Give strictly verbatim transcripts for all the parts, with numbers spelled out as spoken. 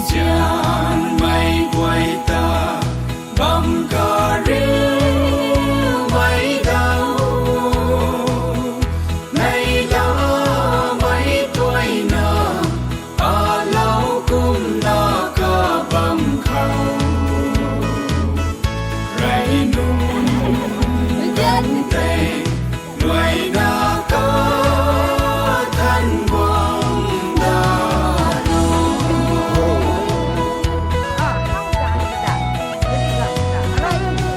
Sianmei guay ta bam kariu mei dau, nei lamei tuaina, alou kumna kabam khou, rei nunc gan tei, luaina kathan guang da.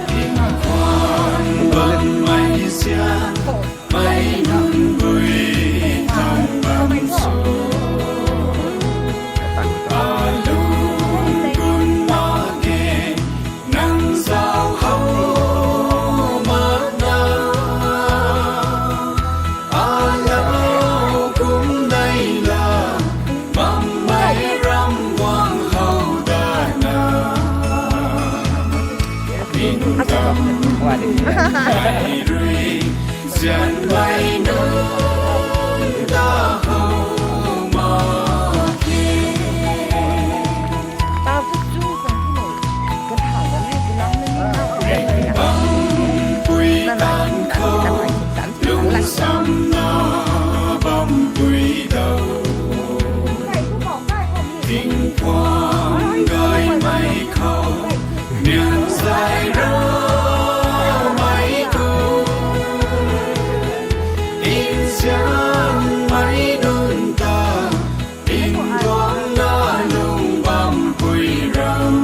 Tingkhuan bammei sian, mei nunc bui thang bam sw. Alung gun mak ge, nang zau hou mak na. Alou kum nei la, bammei ram guang hou dana. Tingkam nei rui, sianmei nunc ta hou mak ge. Bampui tan khou, lungsamna bampui dau. Tingkhuan gaymei khou, nian zay ramei khou, nzianmei nunc ta, tingkhuan na lung bampui ram.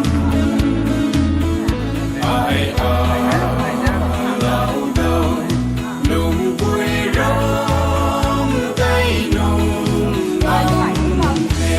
Ai alou dau, lungpui ram tei nung bam the.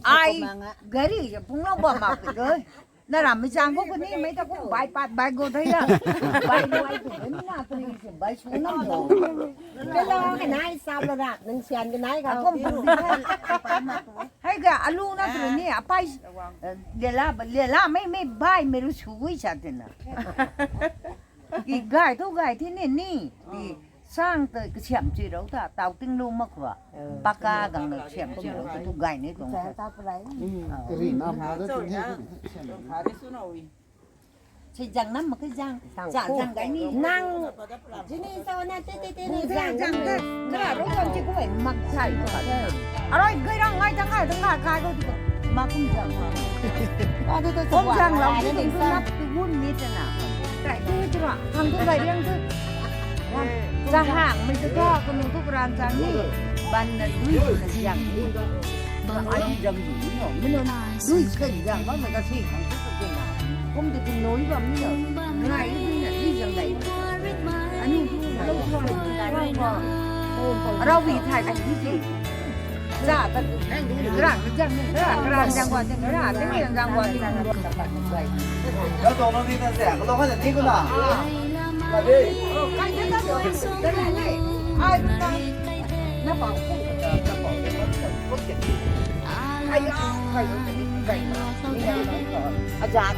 Ai gari pung lou bam mak pui. Na ram mei chang khou kuni mei ta kum bai pat bai go thei a. Bai bai tu ni na tu ni bai su na mo. Hello, kanai sap lo ra, nang sian kanai ka. Akum pung di hai. Hai ga alu na tu ni apai. Lela lela mei mei bai mei ru su gui sa te na. Ki gai tu gai thi ni ni. Di sang te kasiam chui rou ta tau ting lu mak khua. Baka gang na siam chui rou tu gai ni tuang. Ri na ma da ting he. Sei jang nam ma kai jang. Sa jang gai ni. Nang. Jini sa na te te te ni jang jang te. Kara rou jang chi kuai mak sai ko. Aroi gai rang ngai jang ngai jang ngai kai ko. Mak kum jang. Kum jang lau ni ding tu nap tu bun mi te na. Kai tu tu ra. Hang tu gai riang tu. Za hang mei tu ta ko nu tu ran jang ni. Ban na dui na jang ni. Ai jang dui no. Mi no. Dui khen jang bam na ka si khang tu ka kena. Kum tu tin noi bam ni na. Ngai dui na dui jang dai. Ani tu lo tuang tuang tuang. Rau bi thai ka dui si. Ra, ra, ra, ra, ra, zang guan, ra, ra, zang guan. Ka tuang nang ni na se, ka tuang ka ni ko na. Ka de. Ai, na, na pa. Ai, ai, ai, ai. Azat.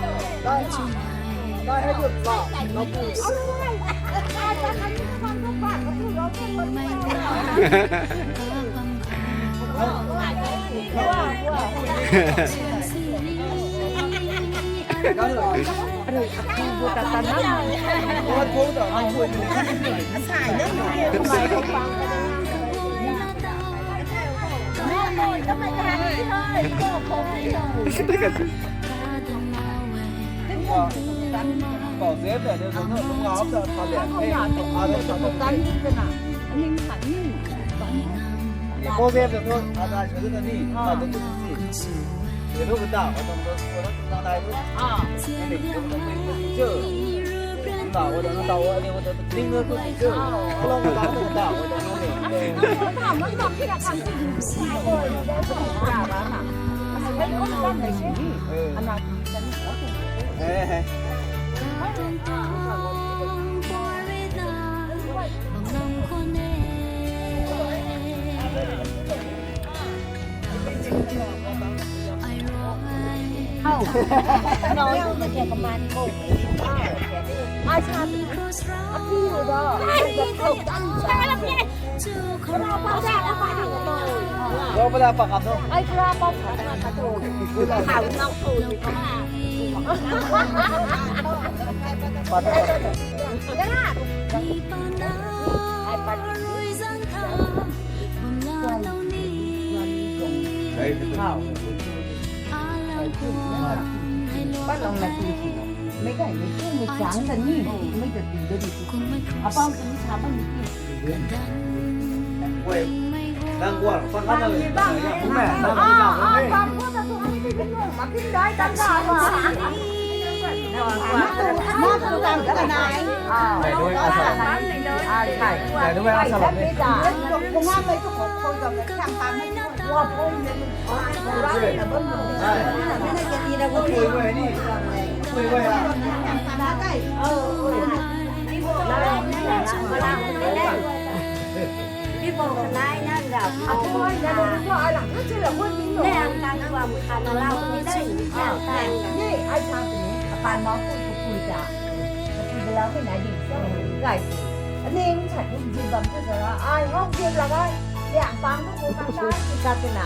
Aning chat ni jin bam tu zara, ai hok jin la gai, liang pang tu tu kan ta si ka tu na.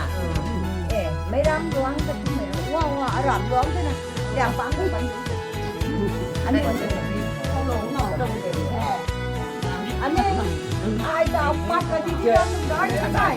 Eh, mei ram luang ka tu mei ram, wa, wa, aram luang tu na, liang pang tu kan. Ani, ani, ai ta pat ka di di ram tu dai dai.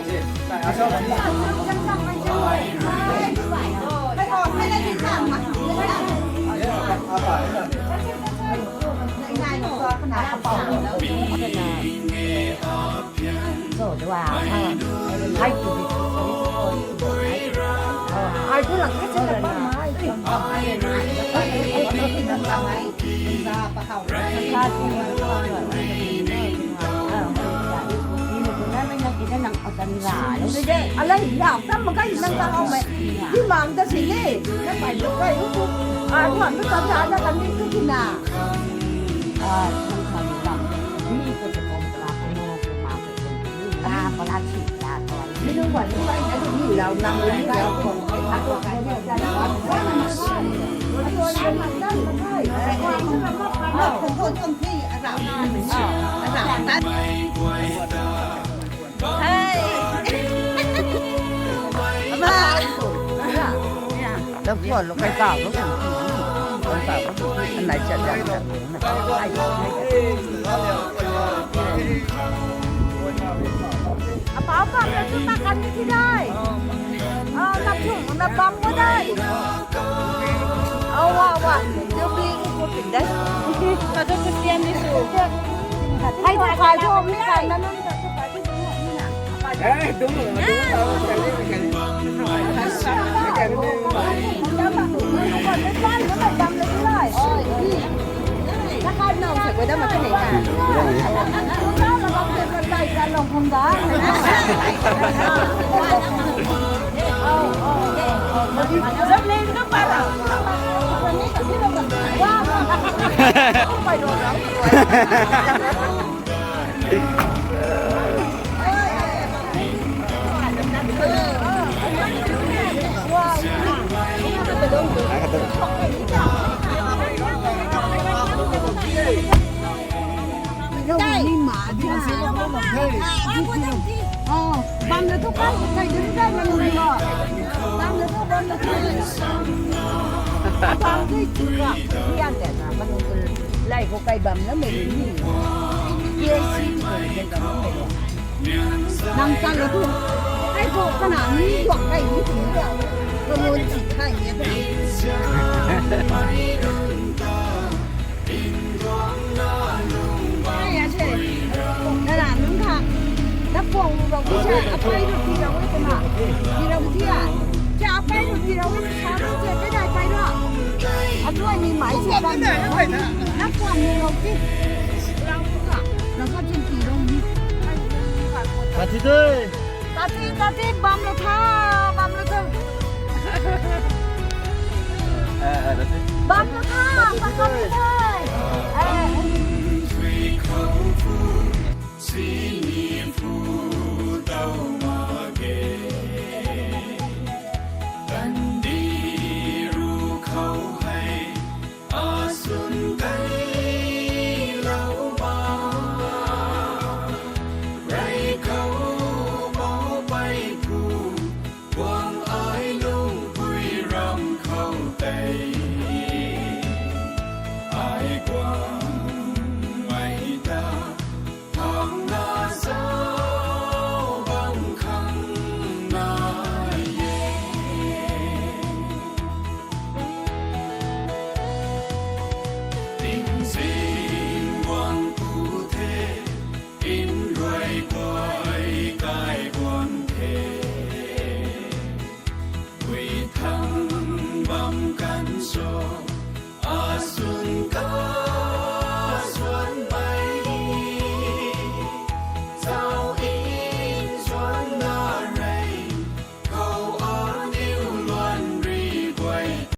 Alei, ya, tam makai nang ta hau mei. Di mang ta si ni. Na pai lu kai u tu. Ah, huan tu tam ta na tam ni tu ki na. Ah, nang pai lu tam. Ni ko se ko la ko no ko ma ko. La pa la si la ko. Ni nang wan lu kai na ni lau nang ni lau ko. Hey. Ama. Dah buat lo kai kau lo. Kai kau lo. Anai chat chat chat. Apa apa tu tak kan ni tidak. Ah, nak tu, nak bam ko dai. Oh, wah, wah. Dia beli kuku pindai. Kata Kristian ni su. Hai, hai, hai, hai, hai, hai. Eh, tu, tu, tu. Bam na tu kai, kai dun kai na nung lo. Bam na tu, bam na tu. Bam tu chu ka. Yan te na, bam na tu. Lai ko kai bam na me ni. K C ko kai bam na me. Nang ta lo tu. Ai ko kana ni duak kai ni tu ni ta. Ko mo chi kai ni ta. Ai, a se. Na na, nunc kha. Na puang lu rau ti sa, apai rau ti rau e twna. Ti rau ti a. Cha apai rau ti rau e sa rau se, pe dai pai rau. Atuai ni mai se bam. Na puang lu rau ti. Rau kha. Rau kha chun ti rau ni. Kati dei. Kati, kati, bam lo tha, bam lo tha.